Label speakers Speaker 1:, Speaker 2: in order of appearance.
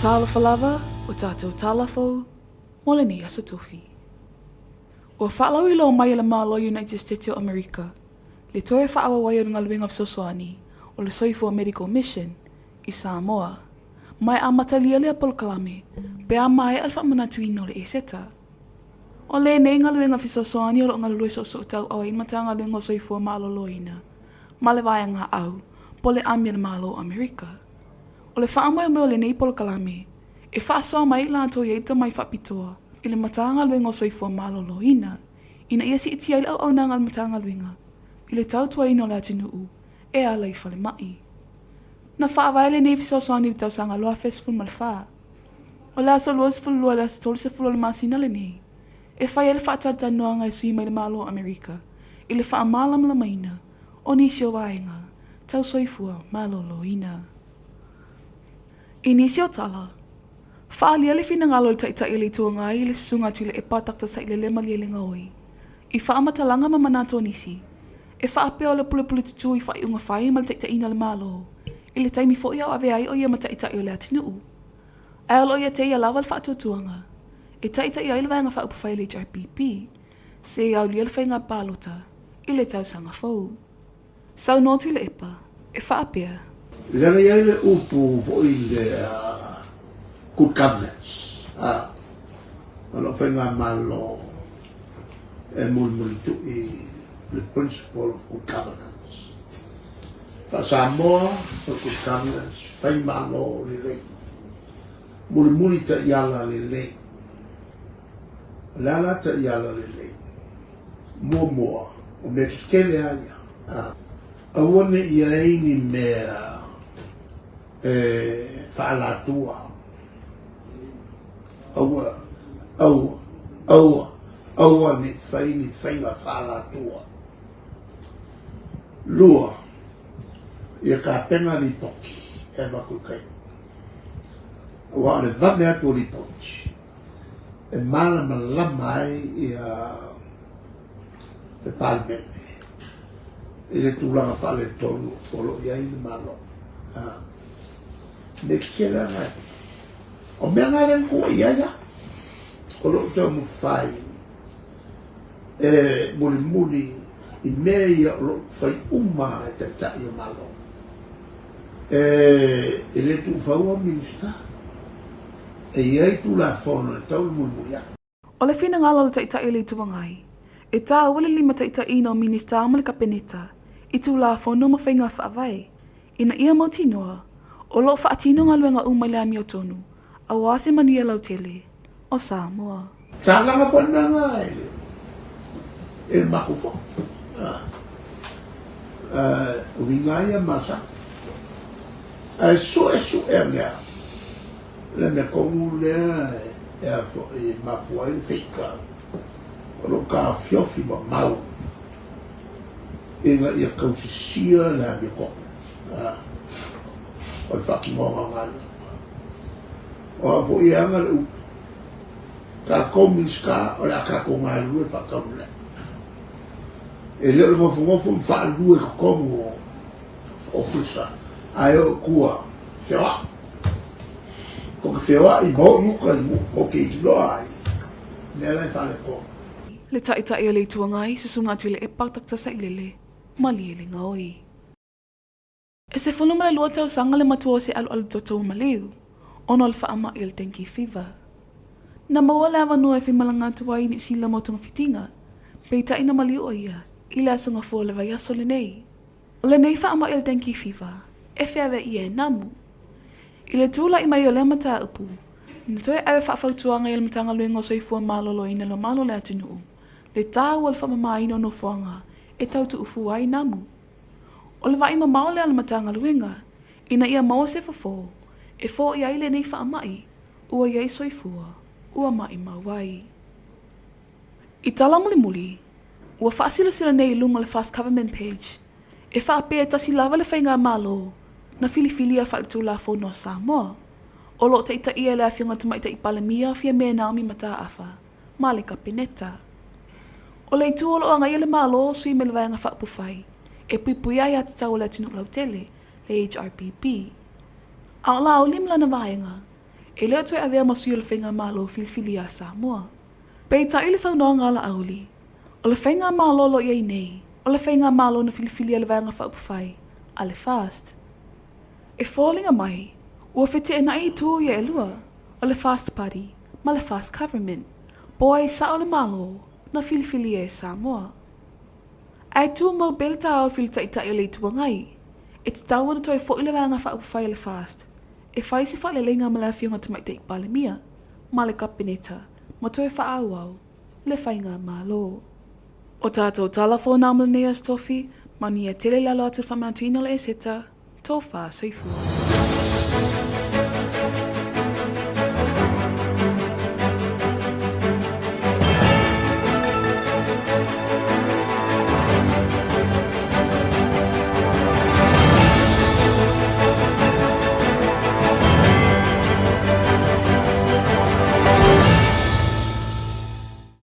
Speaker 1: Talofa lava o tatou tala fou mo lenei Aso Tofi. Ua faalauiloa mai e le Malo o United States o Amerika le toe faaauau ai o le galuega fesoasoani o le Soifua Medical Mission i Samoa, ma e amatalia lea polokalame pe a maea le faamanatuina o le Eseta. O lenei galuega fesoasoani o lo o galulue soosootauau ai le Matagaluega o Soifua Maloloina ma le Vaega Aau po o le Ami a le Malo o Amerika. O le faamoemoe o lenei polokalame, e faasoa mai ai latou i ai le tomai faapitoa i le Matagaluega o Soifua Maloloina ina ia siitia ai le auaunaga a le Matagaluega i le tautuaina o le atunuu e ala i falemai. Na faavae lenei fesoasoani i le tausaga 2014. O le aso 22 i le aso 30 o le masina lenei, e fai ai le faatalatalanoaga e sui mai le Malo o Amerika i le faamalamalamaina o nisi o vaega tau soifua maloloina. I nisi o tala, faaalia le finagalo o le Taitai o le Itu Agai i le Susuga Tuilaepa Dr. Sailele Malielegaoi i faamatalaga ma manatu o nisi e faapea o le pulepule tutū i faaiuga fai ma le taitaiina o le Malo i le taimi foi a o avea ai o ia ma Taitai o le atunuu. Ae o lo o ia te ia lava le faatuatuaga e taitai ai le Vaega Faaupufai a le HRPP seia aulia le faiga palota i le tausaga fou. Saunoa Tuilaepa e faapea.
Speaker 2: Leaga e i ai le upu foi lea good governance, a o lau faigamalo e mulimulitu'i le principle of good governance. Faa-Samoa o le good governance, faimalo lelei, mulimuli taiala lelei. O le a la taiala lelei? Muamua, o mea tetele lava ia. Aua ne i ai ni mea e faalatua. Aua, aua, aua, aua ne i fai ni faiga faalatua. 2, ia tapena lipoti e avatu i tai. Aua o le vave atu o lipoti e malamalama ai ia le Palemene i le tulaga faaletonu o lo o i ai le Malo. Mea tetele lava na. O mea na lea na tuuaia ai au, o lou taumafai e mulimuli i mea ia o lo o fai uma e Taitai o Malo. E le tuufaua Minisita. E i ai Tulafono e tatau ona mulimuli atu.
Speaker 1: O le finagalo o le Taitai o le Itu Agai, e tāua le limataitaiina o Minisita ma le Kapeneta i Tulafono ma faiga faavae, ina ia mautinoa o lo o faatino galuega uma i le amiotonu aua se manuia lautele o Samoa.
Speaker 2: Sa laga foi le mea lena i le matou fono. O uiga ia masani. Ae suesuea mea le mea tonu lea e a foi e mafua ai le feita o lo o taofiofi mamao ina ia tausisia le amiotonu o le faatinoga o galuega. O au foi e ana le upu, tatou Minisita o le a tatou galulue faataulelei. E le o le nofonofo ma faalue i totonu o Ofisa, ae o i tua, feoai. Tou te feoai ma o i uka i Nu'u, tou te iloa ai mea la e faaletonu.
Speaker 1: Le Taitai o le Itu Agai, Susuga Tuilaepa Dr Sailele Malielegaoi. E 12 tausaga le matua o se alualu toto ua maliu ona o le faamai o le dengue fever. Na maua le avanoa e faimalaga atu ai i Niu Sila mo togafitiga, peitai na maliu ʻo ia i le aso Gafua o le vaiaso lenei. O lenei faamai o le dengue fever, e feaveai ʻia e namu. I le tulai mai o lea mataupu, na toe ave faafautuaga i le Matagaluega o Soifua Maloloina le mamalu o le atunuu, le taua o le faamamaina o nofoaga e tau tuufua ai namu. O le vaai mamao lea a le Matagaluega ina ia maua se fofo e foia ai lenei faamai ua i ai soifua ua maʻimau ai. I tala mulimuli, ua faasilasila nei i luga o le Fast Government Page e faapea e tasi lava le faigamalo na filifilia faaletulafono a Samoa, o lo o taitaia e le Afioga Tamaitai Palemia Fiamē Naomi Mataafa ma le Kapeneta. O le itu o lo o agaia le Malo o sui mai le Vaega Faaupufai e puipuia ai aiatatau a le atunuu lautele, le HRPP. A o Laauli ma lana vaega, E le o toe avea ma sui o le Faigamalo filifilia a Samoa. Peitai le saunoaga a Laauli, o le Faigamalo o lo o i ai nei, o le Faigamalo na filifilia e le Vaega Faaupufai a le FAST. E foliga mai, ua feteenai itu ia e lua, o le FAST Party ma le FAST Government, po o ai sao le Malo na filifilia e Samoa. Ae tumau pea le taofi o le Taitai o le Itu Agai, e tatau ona toe foi le Vaega Faaupufai a le FAST e fai se faaleleiga ma le Afioga Tamaitai Palemia ma le Kapeneta ma toe faaauau le Faigamalo. O tatou tala fou na mo lenei Aso Tofi, manuia tele i lalo atu o le faamanatuina o le Eseta, Tofa Soifua.